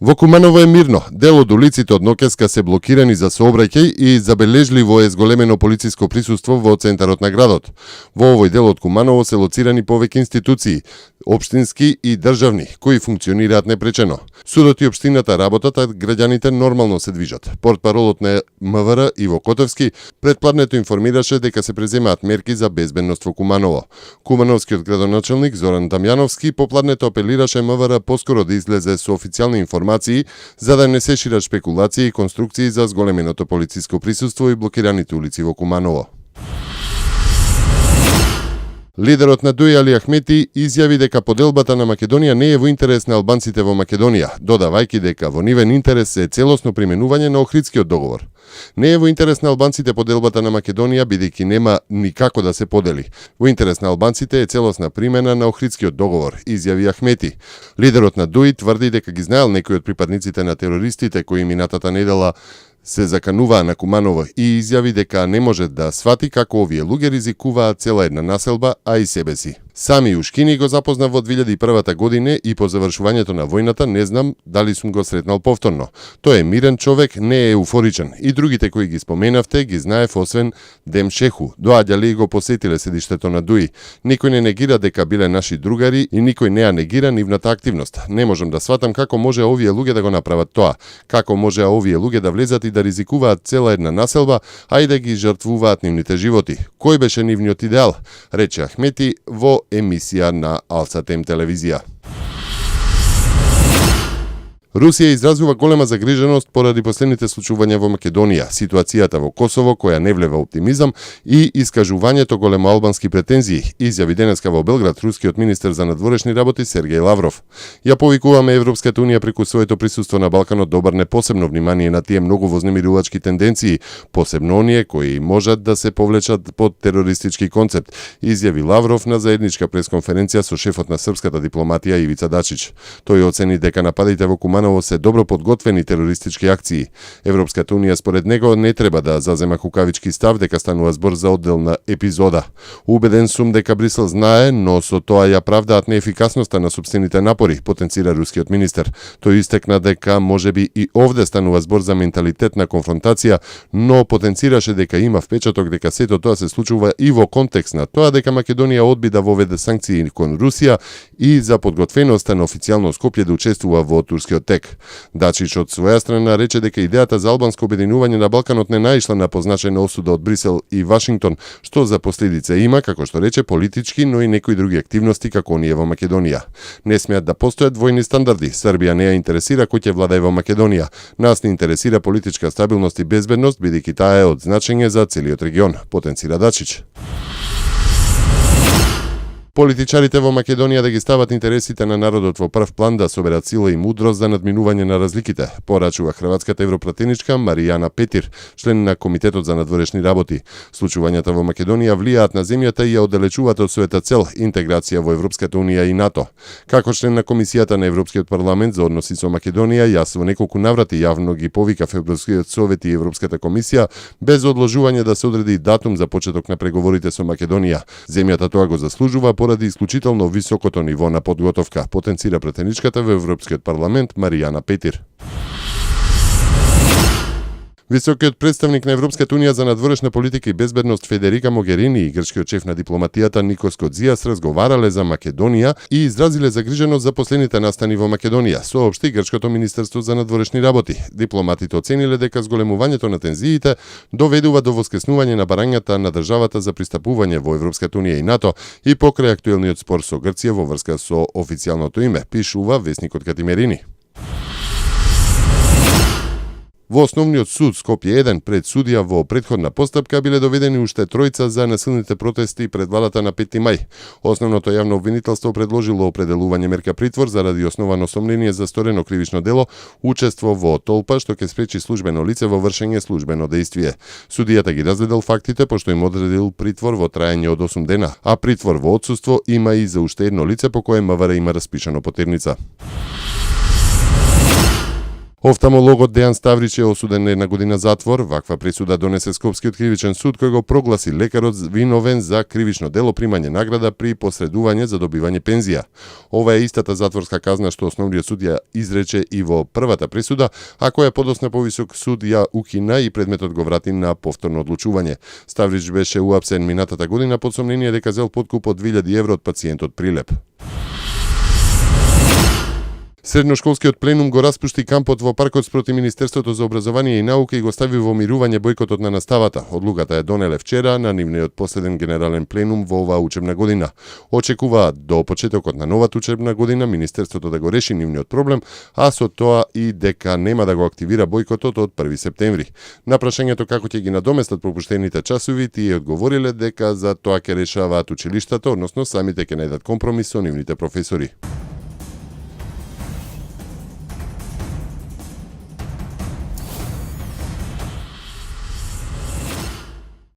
Во Куманово е мирно. Дел од улиците од Ноќеска се блокирани за сообраќај и забележливо е зголемено полициско присуство во центарот на градот. Во овој дел од Куманово се лоцирани повеќе институции, општински и државни, кои функционираат непречено. Судот и општината работат, а граѓаните нормално се движат. Портпаролот на МВР Иво Котовски предпладнето информираше дека се преземаат мерки за безбедност во Куманово. Кумановскиот градоначелник Зоран Дамјановски попладнето апелираше МВР поскоро да излезе со официјални информации за да не се шират спекулации и конструкции за зголеменото полициско присуство и блокираните улици во Куманово. Лидерот на ДУИ Али Ахмети изјави дека поделбата на Македонија не е во интерес на албанците во Македонија, додавајќи дека во нивен интерес е целосно применување на Охридскиот договор. Не е во интерес на албанците поделбата на Македонија, бидејќи нема никако да се подели. Во интерес на албанците е целосна примена на Охридскиот договор, изјави Ахмети. Лидерот на ДУИ тврди дека ги знаел некои од припадниците на терористите кои минатата недела се закануваа на Куманово и изјави дека не може да свати како овие луѓе ризикуваат цела една населба, а и себе си. Сами Ушкини го запознав во 2001 година и по завршувањето на војната не знам дали сум го сретнал повторно. Тој е мирен човек, не е еуфоричен. И другите кои ги споменавте ги знаев освен Дем Шеху. Доаѓале и го посетиле седиштето на ДУИ. Никој не негира дека биле наши другари и никој не ја негира нивната активност. Не можам да сватам како може овие луѓе да го направат тоа. Како може овие луѓе да влезат и да ризикуваат цела една населба, а и да ги жртвуваат нивните животи. Кој беше нивниот идеал? Рече Ахмети во емисија на Алсатем телевизија. Русија изразува голема загриженост поради последните случувања во Македонија, ситуацијата во Косово која не влева оптимизам и искажувањето големоалбански претензии, изјави денеска во Белград рускиот министер за надворешни работи Сергеј Лавров. Ја повикуваме Европската унија преку своето присуство на Балканот да обрне посебно внимание на тие многу вознемирувачки тенденции, посебно оние кои можат да се повлечат под терористички концепт, изјави Лавров на заедничка пресконференција со шефот на српската дипломатија Ивица Дачич. Тој оцени дека нападите во Куманово се добро подготвени терористички акции. Европската унија според него не треба да зазема кукавички став дека станува збор за одделна епизода. Убеден сум дека Брисел знае, но со тоа ја правдаат неефикасноста на сопствените напори, потенцира рускиот министер. Тој истекна дека можеби и овде станува збор за менталитет на конфронтација, но потенцираше дека има впечаток дека сето тоа се случува и во контекст на тоа дека Македонија одби да воведе санкции кон Русија и за подготвеноста на официјално Скопје да учествува во турскиот тек. Дачич од своја страна рече дека идејата за албанско обединување на Балканот не наишла на позначена осуда од Брисел и Вашингтон, што за последица има, како што рече, политички, но и некои други активности како оние во Македонија. Не смеат да постојат двојни стандарди. Србија не ја интересира кој ќе владае во Македонија. Нас не интересира политичка стабилност и безбедност, бидејќи таа е од значење за целиот регион, потенцира Дачич. Политичарите во Македонија да ги стават интересите на народот во прв план, да соберат сила и мудрост за надминување на разликите, порачува хрватската европратеничка Маријана Петир, член на Комитетот за надворешни работи. Случувањата во Македонија влијаат на земјата и ја оддалечуваат од својата цел интеграција во Европската унија и НАТО. Како член на Комисијата на Европскиот парламент за односи со Македонија, јас во неколку наврати јавно ги повикав Европскиот совет и Европската комисија без одложување да се одреди датум за почеток на преговорите со Македонија. Земјата тоа го заслужува поради исклучително високото ниво на подготовка, потенцира претеничката во Европскиот парламент Маријана Петир. Високиот представник на Европската унија за надворешна политика и безбедност Федерика Могерини и грчкиот шеф на дипломатијата Никос Кодзиас разговарале за Македонија и изразиле загриженост за последните настани во Македонија, соопшти грчкото министерство за надворешни работи. Дипломатите оцениле дека зголемувањето на тензиите доведува до воскреснување на барањата на државата за пристапување во Европската унија и НАТО и покрај актуелниот спор со Грција во врска со официјалното име, пишува весникот Катимерини. Во основниот суд Скопје 1 пред судија во претходна постапка биле доведени уште тројца за насилните протести пред владата на 5 мај. Основното јавно обвинителство предложило определување мерка притвор заради основано сомнение за сторено кривично дело, учество во толпа што ќе спречи службено лице во вршење службено дејствие. Судијата ги разгледал фактите пошто им одредил притвор во траење од 8 дена, а притвор во отсуство има и за уште едно лице по кое МВР има распишано потерница. Офталмологот Дејан Ставрич е осуден на 1 година затвор. Ваква пресуда донесе Скопскиот кривичен суд кој го прогласи лекарот виновен за кривично дело примање награда при посредување за добивање пензија. Ова е истата затворска казна што основниот суд ја изрече и во првата пресуда, а која подосна повисок суд ја укина и предметот го врати на повторно одлучување. Ставрич беше уапсен минатата година под сомнение дека зел подкуп од 2000 евро од пациентот Прилеп. Средношколскиот пленум го распушти кампот во паркот спроти Министерството за образование и наука и го стави во мирување бојкотот на наставата. Одлуката ја донеле вчера на нивниот последен генерален пленум во оваа учебна година. Очекуваат до почетокот на новата учебна година Министерството да го реши нивниот проблем, а со тоа и дека нема да го активира бојкотот од 1 септември. На прашањето како ќе ги надоместат пропуштените часови, тие одговориле дека за тоа ќе решаваат училиштата, односно самите ќе најдат компромис со нивните професори.